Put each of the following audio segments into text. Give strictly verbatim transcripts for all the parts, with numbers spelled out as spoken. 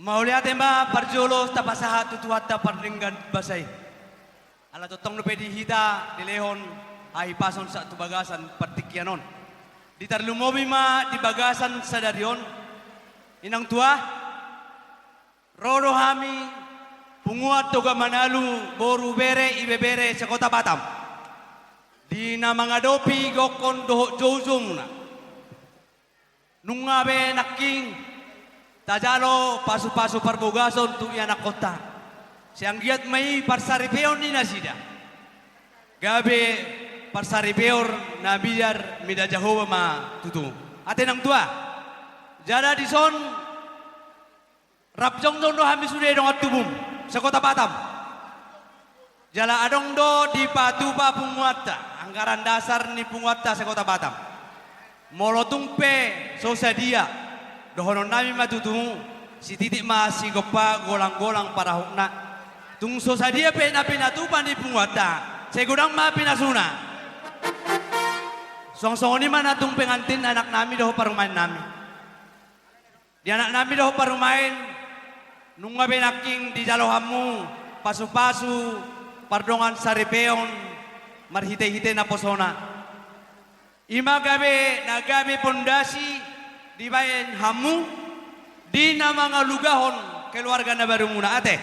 Mauliate ma parjolo tapasahat tu Tuhanta pardenggan basa i. Ala tongtong dope di hita dilehon hahipason sahat tu bagasan partingkian on. Ditarlumobi ma di bagasan sadari on, inang tua, ro do hami punguan Toga Manalu, boru, bere, ibebere se-Kota Batam, di na mangadopi gokhon dohot joujoumuna. Nunga be nangkin tajalo pasupasu parbagason tu ianakkonta. Sai anggiat ma i parsaripeon ni nasida, gabe parsaripeon na biar mida Jahowa ma tutu. Ate inang tua. Jala dison rap jongjong do hami sude dongan tubum se-Kota Batam. Jala adong do dipatupa punguanta, anggaran dasar ni punguanta se-Kota Batam. Molo tung pe so sadia, dohononnami ma tutu, sititik ma sigompa, golanggolang parahutna. Tung so sadia pe na pinatupa ni punguanta, sai godang ma pinasuna. Suang songon i ma na tung pengantin anaknami dohot parumaennami. Di anaknami dohot parumaen, nunga be nangkin dijalo hamu pasupasu pardongan saripeon marhitehite naposona. I ma gabe na gabe pondasi dibaen hamu di na mangalugahon keluarga na barumuna, ate.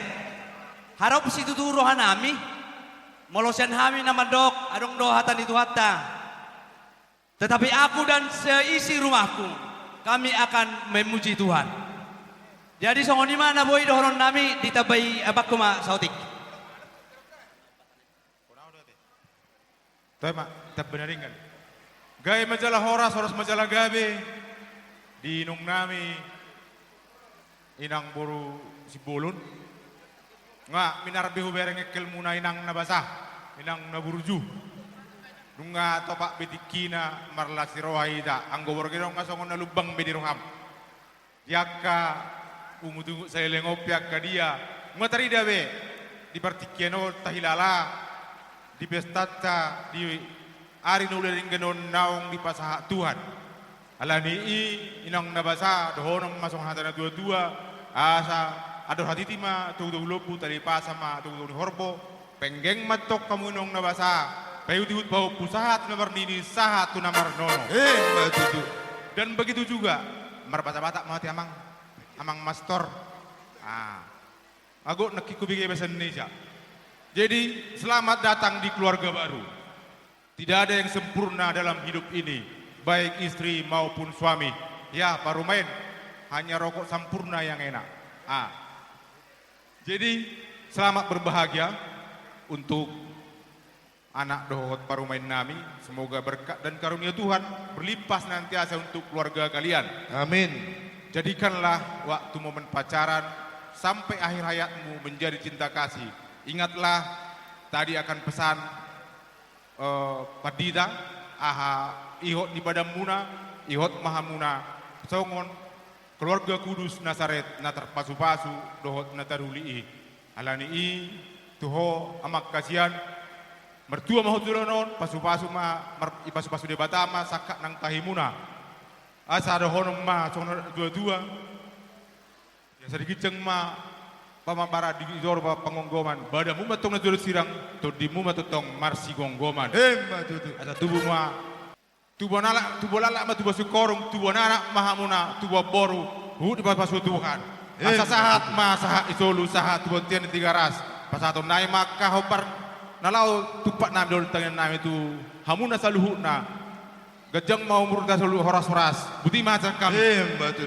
Harop situtu rohanami, molo sian hami na mandok, adong do hata ni Tuhanta. Tetapi aku dan seisi rumahku, kami akan memuji Tuhan. Jadi songon i ma na boi dohononnami, ditambai abangku ma saotik. Toe ma, tamba na denggan. Gabe ma jala horas, horas ma jala gabe di inongnami. Inang boru Simbolon. Nga minarbe hubereng engkelmuna inang na basa, inang na burju. Nunga topak be tingkina marlas ni roha hita, anggo borngin on nga songon na lumbang be di roham. Di angka ungutungut saleleng on pe angka dia, nunga tarida be di partingkian on tahilala di pestanta di ari na uli denggan on naung dipasahat Tuhan. Ala ni i, inang na basa, dohonon ma songon hata natuatua, asa andor hatiti ma togutogu lombu, tali pasa ma togutogu ni horbo, penggeng ma antong hamu inong na basa, paihutihut pahompu sahat tu na marnini, sahat tu na marnono. Emma tutu. Dan begitu juga, marbatakbatak ma ate amang, amang mastor. Ah. Ago nangkin hubege bahasa Indonesia. Jadi, selamat datang di keluarga baru. Tidak ada yang sempurna dalam hidup ini, baik istri maupun suami. Ya, parumaen, hanya rokok sampurna yang enak. Ah. Jadi, selamat berbahagia untuk anak dohot parumaennami. Semoga berkat dan karunia Tuhan berlimpah senantiasa untuk keluarga kalian. Amin. Jadikanlah waktu momen pacaran sampai akhir hayatmu menjadi cinta kasih. Ingatlah tadi akan pesan eh, pandita, aha, ihot ni badanmuna, ihot ma hamuna songon keluarga kudus Nasaret na tarpasupasu dohot na taruli i. Ala ni i, tu ho amang hasian, martua ma ho tu joloan on, pasupasu ma, mar-, ipasupasu Debata ma sangkap nang tahimuna. Asa dohonon ma songon natuatua. Ia sariginjang ma pamambaran di joro pangonggoman, badanmu ma tong na jolo sirang, tondimu ma tongtong marsigomgoman. Emma tutu. Asa tubu ma, tubuan halak, tubuan halak ma tubuan singkoru, tubuan anak ma hamuna, tubuan boru, huhut dipasupasu Tuhan. Asa emma tutu. Sahat ma sahat ni solu, sahat tu bontean ni Tigaras. Pasahatonnami ma angka hombar na laho tumpaknami dohot tangiangnami tu hamuna saluhutna. Ganjang ma umurta saluhut, horas-horas. Boti ma sian hami. Emma tutu.